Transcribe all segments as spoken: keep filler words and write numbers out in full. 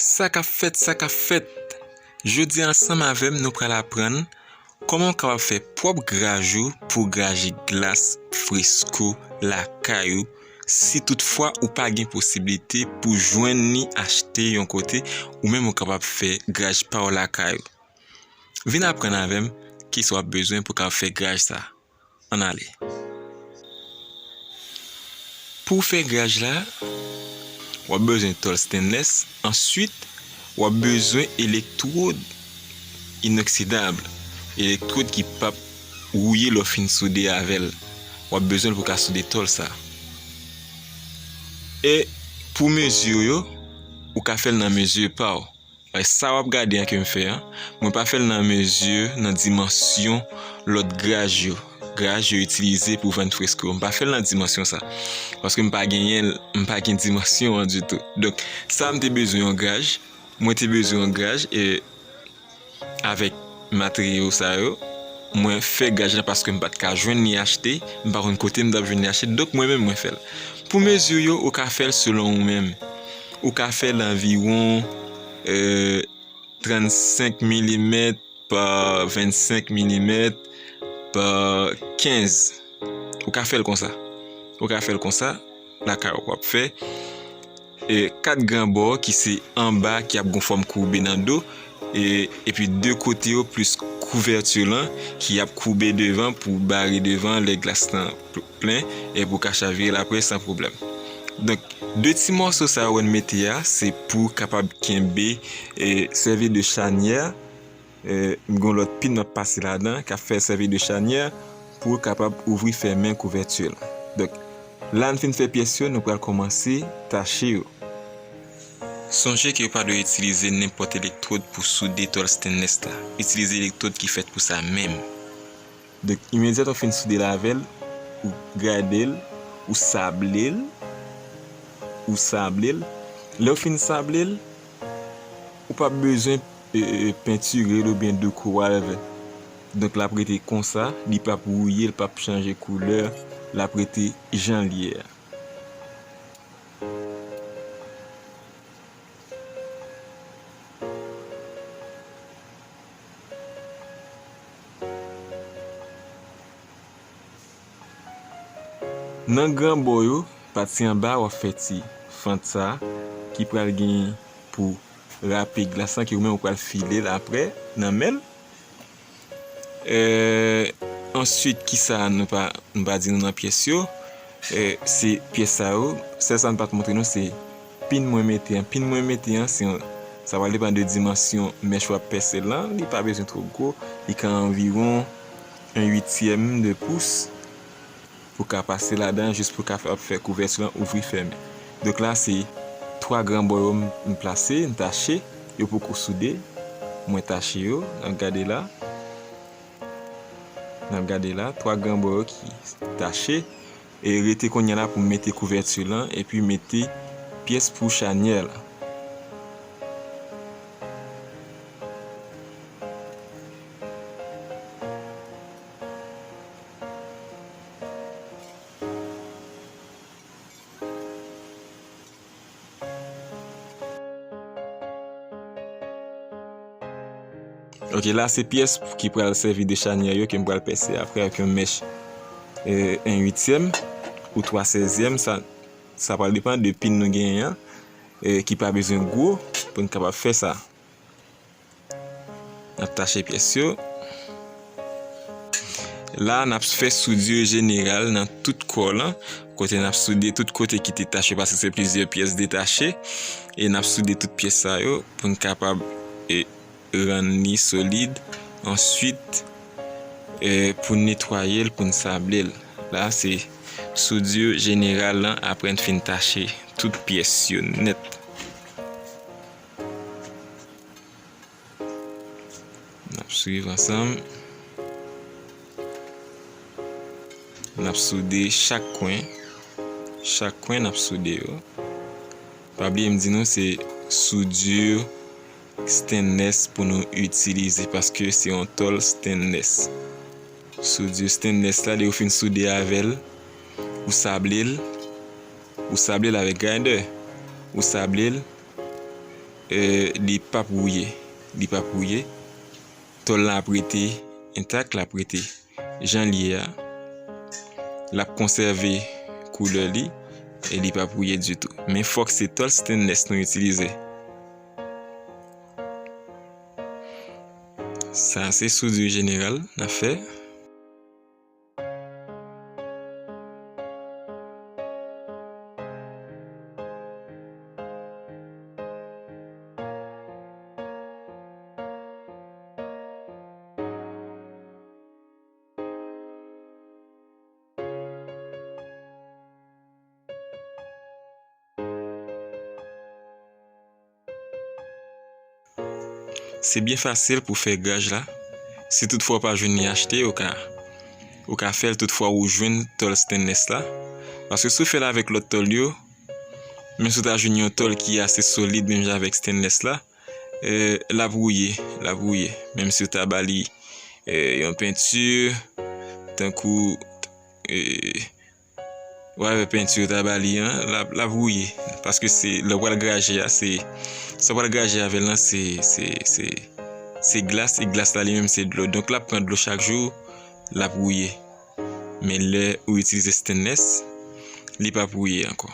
Sa k ap fèt, sa k ap fèt? Jodi a ansanm avè m, nou pral aprann kòman w kapab fè pwòp graj ou pou graje glas fresko lakay ou, si toutfwa ou pa gen posiblite pou jwenn ni achte yon kote, ou menm ou kapab fè graj pa w lakay ou. Vin aprann avè m kisa w ap bezwen pou w kapab fè graj sa. Ann ale. Pou w fè graj la, w ap bezwen tòl stainless. Answit, w ap bezwen elektwòd inoksidab, elektwòd ki p ap wouye lè w fin soude avè l. W ap bezwen l pou w ka soude tòl sa. E pou mezi yo, ou ka fè l nan mezi pa w. E sa w ap gade an ke m fè an, mwen pa fè l nan mezi, nan dimansyon lòt graj yo. Graj yo itilize pou vann fresko. M pa fè l nan dimansyon sa. Paske m pa genyen l, m pa gen dimansyon an ditou. Donk, sa m te bezwen yon graj, mwen te bezwen yon graj, e avèk materyo sa yo, mwen fè graj la paske m pa t ka jwenn ni achte, m pa konn kote m t ap jwenn ni achte, donk mwen menm mwen fè l. Pou mezi yo, ou ka fè l selon ou menm. Ou ka fè l anviwon, e, trannsenk milimèt pa vennsenk milimèt pa kenz. Ou ka fè l konsa. Ou ka fè l konsa, lakay ou w ap fè, e, kat gran bò ki se anba ki ap gon fòm koube nan do, e, epi de kote yo plis kouvèti lan ki ap koube devan pou bare devan lè glas lan pl-, plen e pou ka chavire l apre san pwoblèm. Donk, de ti mòso sa yo wè n mete a, se pou kapab kenbe, e, sèvi de chanyè, e, m gon lòt pin m ap pase ladan, k ap fè sèvi de chanyè pou kapab ouvri fèmen kouvèti lan. Donk, la n fin fè pyès yo, nou pral kòmanse tache yo. Sonje ke w pa dwe itilize nenpòt elektwòd pou soude tòl stainless la. Itilize elektwòd ki fèt pou sa menm. Donk, imedyat ou fin soude l avè l, ou gade l, ou sable l, ou sable l. Lè w fin sable l, ou p ap bezwen, e, e, pentire l oubyen dekore l. Donk, l ap rete konsa, li p ap wouye, l p ap chanje koulè, l ap rete jan l ye a. Nan gran bò yo, pati anba a w ap fè ti fant sa a ki pral gen pou rape glas lan, ke ou menm ou pral file l apre nan men l. E, answit, kisa nou pa, nou pa di nou nan pyès yo? E, se pyès sa yo. Sèl sa m pa t montre nou, se pin mwen mete an. Pin mwen mete an, se yon, sa pral depann de dimansyon mèch w ap pèse lan. Li pa bezwen twò gwo. Li ka anviwon yon uityèm de pous pou ka pase ladan, jis pou ka fè, fè kouvèti lan ouvri fèmen. Donk la, se twa gran bò yo m, m plase, m tache, yo poko soude. Mwen tache yo, n ap gade la. N ap gade la, twa gran bò yo ki tache. E rete kounye a la pou m mete kouvèti lan, epi mete pyès pou chanyè la. Ok, la se pyès ki pral sèvi de chanyè yo ke m pral pèse apre ak yon mèch, e, en uityèm ou twa sèzyèm, sa, sa pral depann de pin nou genyen an, e, ki pa bezwen gwo pou n kapab fè sa. N ap tache pyès yo. La, n ap fè soudure jeneral nan tout kò lan, kote n ap soude tout kote ki te tache, paske se plizyè pyès detache, e n ap soude tout pyès sa yo pou n kapab, e, rann li solid. Answit, e, pou n netwaye l, pou n sable l. La, se soudure jeneral lan, apre n fin tache tout pyès yo nèt. N ap swiv ansanm. N ap soude chak kwen. Chak kwen n ap soude yo. Pa bliye m di nou se soudure stainless pou nou itilize paske se yon tòl stainless. Soudure stainless la, lè ou fin soude avè l, ou sable l, ou sable l avèk grinder, ou sable l, e, li p ap wouye. Li p ap wouye. Tòl la ap rete entak, l ap rete jan l ye a. L ap konsève koulè li e li p ap wouye ditou. Men fòk se tòl stainless nou itilize. Sa se soudure jeneral n ap fè. Se byen fasil pou fè graj la. Si toutfwa w pa jwenn li achte, ou ka, ou ka fè l toutfwa ou jwenn tòl stainless la. Paske si w fè l avèk lòt tòl yo, menm si w ta jwenn yon tòl ki ase solid menm jan avèk stainless la, e, l ap wouye, l ap wouye. Menm si w ta ba li, e, yon penti, tankou, e, w avè penti w ta ba li an, l ap, l ap wouye. Paske se, lè w pral graje a, se, sa w pral graje avè l lan, se, se, se, se glas, e glas la li menm se dlo. Donk, l ap pran dlo chak jou, l ap wouye. Men lè ou itilize stainless, li p ap wouye ankò.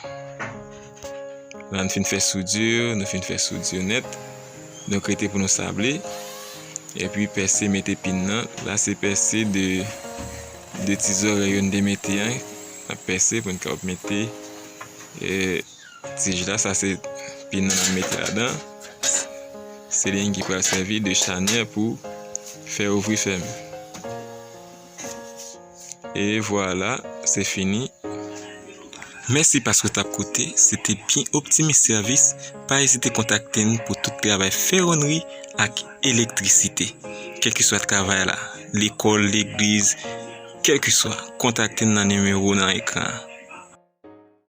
La, nou fin fè soudure, nou fin fè soudure nèt. Donk, rete pou nou sable. Epi pèse, mete pin nan. La, se pèse de, de ti zòrèy yo n te mete an. N ap pèse pou n kapab mete, e, tij la. Sa se pin nan n ap mete ladan. Se li menm ki pral sèvi de chanyè pou fè ouvri fèmen. E vwala, se fini. Mèsi paske w t ap koute. Se te byen Optimis Sèvis. Pa ezite kontakte n pou tout travay fewonri ak elektrisite. Kèlkeswa travay la, lekòl, legliz, kèlkeswa, kontakte n nan nimewo nan ekran an.